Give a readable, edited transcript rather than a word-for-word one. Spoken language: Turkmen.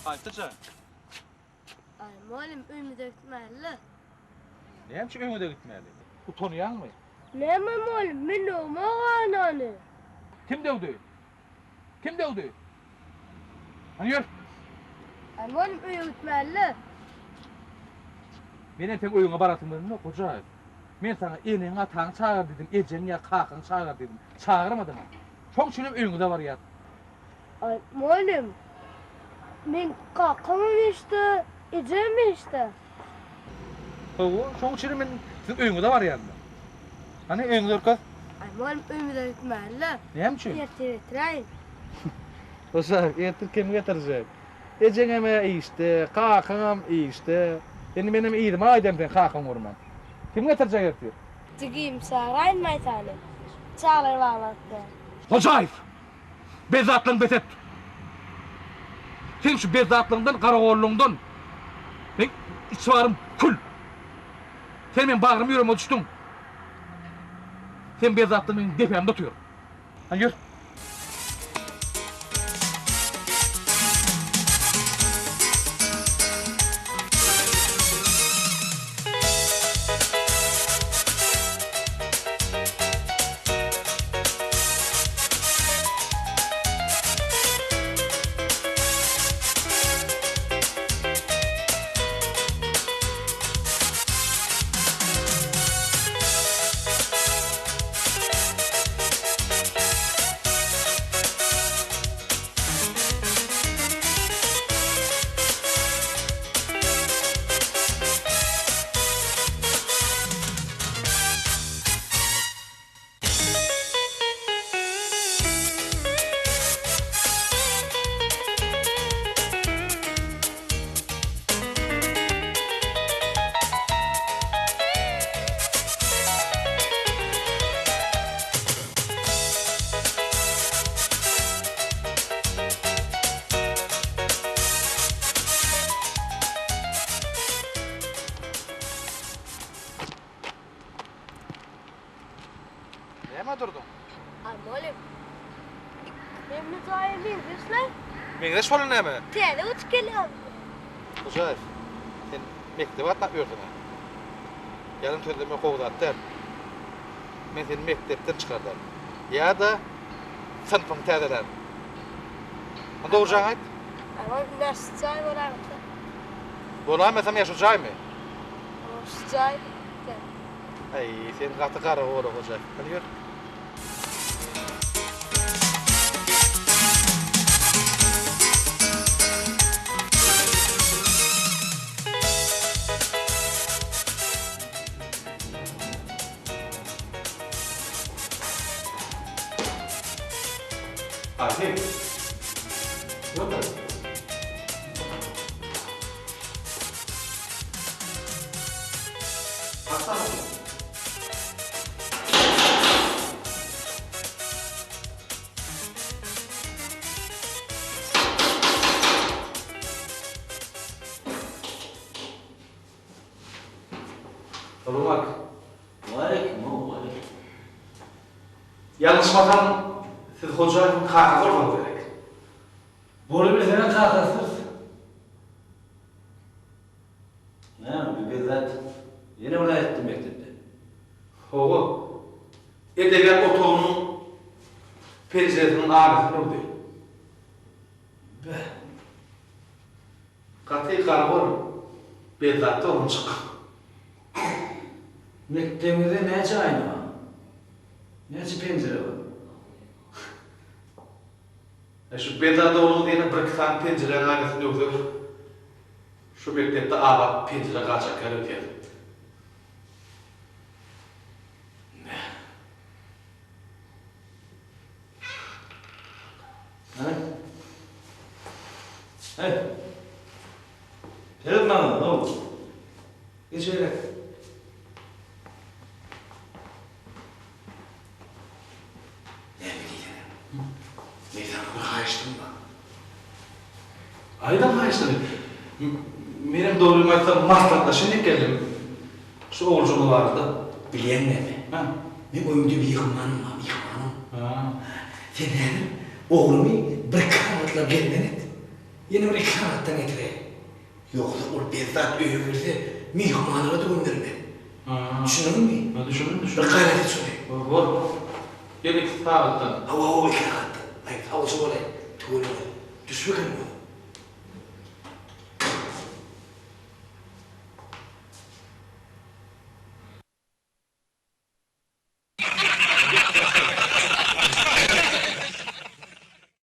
Haýsy jaý? Aý, mugallym, öýümize gitmäli-le. Näme üçin öýüňize gitmäli? Utanýaňmy? Näme mugallym, men döwmok anany. Kim döwdi? Kim döwdi? Hany ýör. Aý, mugallym, öýe gitmäli-le. Menem seň öýüňe barasym gelenok, Hojaýew. Men saňa eneňi-ataňy çagyr diýdim, ejeňi ýa kakaňy çagyr diýdim. Çagyrmadyň-a. Şoň üçinem öýüňize barýas. Aý, mugallym, meň kakamam işde, ejemem işde. Hawa, şoň üçinem men siziň öýüňize barýan-da. Hany, öýüňi görkez. Aý, mugallym, öýümize gitmäli-le. Näme üçin? Ertir getiräýin. Hoşa, ertir kimi getirjek? Ejeňem-ä işde, kakaňam işde. Indi menem yzyma gaýdaryn seň kakaňy görmän. Kimi getirjek ertir? Jigim, çagyraýyn Maýsany. Çaglar babatda. Hojaýew! Bezzatlygyňy bes et! Seň şu bezzatlygyňdan, garagollugyňdan meň içi-barym kül! Sen meň bagrym ýüregime düşdüň! Seň bezzatlygyň meniň depämde otyr! Hany ýör! Nämä durduň? Almaly. Hemme jaýa meňzeş-le. Meňzeş bolan näme? Täze göçüp gelýän. Hojaýew, sen mekdebe gatnap ýörsüň-ä. Ýalan sözlemek gowy zat däl. Men seni mekdepden çykardaryn. Ýa-da synpyňy täzelärin. Hany dogrujaňy aýt. Aman, ine şu jaý bolaýmasa. Bolaýmasam ýa şu jaýmy? Şu jaý. Äý, sen gaty garagol-a, Hojaýew. Hany ýör. Ahyr. Otur. Salam Waleýkim, waleýkim. Ýalňyşmasam, siz Hojaýewiň kakasy bolsaňyz gerek. Bolubilsene kakasydyrys. Näme, bu bezzat ýene bir zat etdi mekdepde. Hawa. Edebiýat otagynyň penjiresiniň arasyny urdy. Beh. Gaty garagol, bezzatda oglanjyk. Mekdebiňizde näçe aýna bar? Näçe penjire bar? E şu bezzat ogluňyz ýene birki sany penjiräň aýnasyny döwse, şu mekdepde abat penjire galjak ýaly öýdýän. Hany? Heý! Seret maňa, how! Geç beýläk. Näme diýsene? Men saňa bir haýyştym bar. Aýdam haýyşdyny. Menem dogrymy aýtsam maslahatlaşaýyn diýip geldim. Şu oguljygymyz barada. Bilýäň näme? Hä? Meň öýümde myhmanym bar, myhmanym. Hä. Sen häzir oglumy birki sagatlap gelmeli et. Ýene bir iki sagatdan getiräý. Ýogsa ol bezzat öýe girse, myhmanlara-da göndermez. Düşündiňmi? Düşündim, Bir düşündim. gaýrat et şony. Bor, bor. Gel iki sagatdan. Hawa, hawa, iki sagatdan. Aý, sagja bolaý. Tüweleme. Düşbek hem ýok.